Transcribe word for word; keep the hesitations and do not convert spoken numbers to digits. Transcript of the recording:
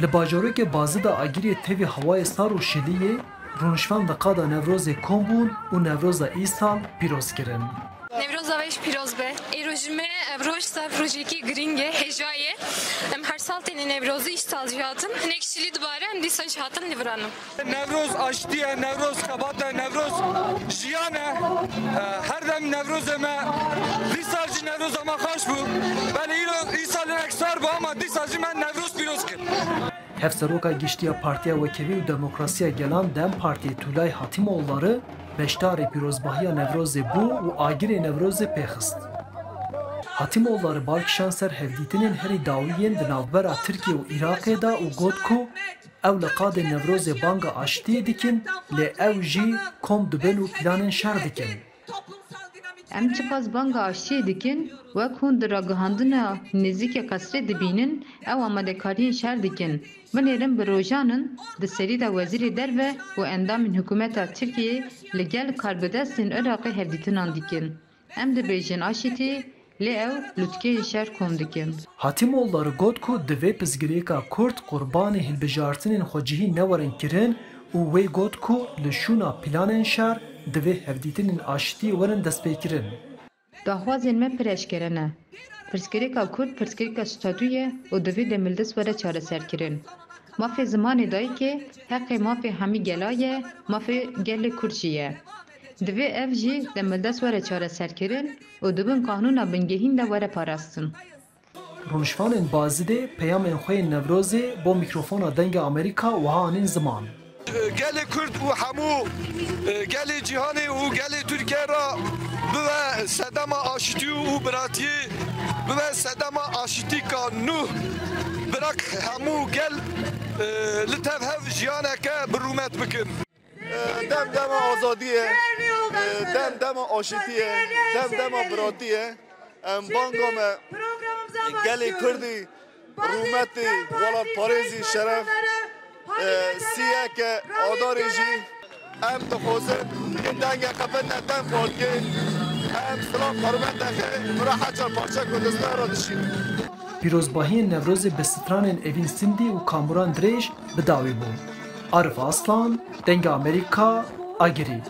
Li bajarokê Bazî de Agiriyê tevî hewayê sar û şilî yê, rûnişvan li qada Newrozê kom bûn û Newroza îsal pîroz kirin. Newroza we jî pîroz be. Îro ji me ev roj ser rojekî girîng e, hêja ye. Em her sal têne Newrozê, îsal jî hatin. Hinek şilî dibare, em dîsa jî hatin li vir in. Newroz aştî ye, Newroz xebat e, Newroz jiyan e. Her dem Newrozê me, dîsal jî Newroza me xweş bû. Belê îro îsal hinek sar bû ama dîsal jî me Newroz pîroz kir. Hevseroka Giştî ya Partiya Wekhevî û Demokrasiya Gelan DEM Partiyê Tûlay Hatîmoğulları beşdarê pîrozbahiya Newrozê bû û agirê Newrozê pê xist. Hatîmoğulları bal kişand ser hevdîtinên herî dawî yên di navbera Tirkiye û Iraqê de û got ku ew li qadê Newrozê banga aştiyê dikin, lê ew jî kom dibin û planên şer dikin. Em çiqas banga aştiyê dikin, wek hûn di ragihandina nêzîkê qesrê dibînin, ew amadekariyên şer dikin. Binêrin bi rojan in di serî de Wezîrê Derve û endamên hikûmeta Tirkiyeyê li gel karbidestên Iraqê hevdîtinan dikin. Em dibêjin aşitî, lê ew lûtkeyên şer kom dikin. Hatîmoğulları got ku divê pirsgirêka Kurd qurbanê hilbijartinên xwecihî newerin kirin û wê got ku li şûna planên şer divê hevdîtinên aşitiyê werin destpêkirin. Daxwazên me pir eşkere ne. Pirsgirêka Kurd pirsgirêka statû ye û divê demildest were çareserkirin. Mafê zimanê dayikê heqê mafê hemî gela ye, mafê gelê Kurd jî ye. Divê ev jî demildest were çareserkirin û di bin qanûna bingehîn de were parastin. Rûnişvanên Bazidê peyamên xwe yên Newrozê bo mîkrofona Dengê Amerîka wiha anîn ziman. Gelê Kurd û hemû gelê cîhanê û gelê Tirkiye re bibe sedema aşitî û biratiyê, bibe sedema aşitîka nû. Birak hemû gel li tev hev jiyaneke bi rûmet bikin. Dem dema azadî ye, dem dema aşitî ye, dem dema biratî ye. Em banga me gelê Kurdî, rûmetî, welatparêzî, şeref, siyeke adarê jî em dixwazin dengeke bin ne dem xalkê em silav xwe rûmet dexê, bira hecar parçe Kurdistan re dişînin. Pîrozbahiyên Newrozê bi stranên Evîn Sindî û Kamuran Dirêj bi dawî bû. Arif Aslan, Dengê Amerîka, Agirî.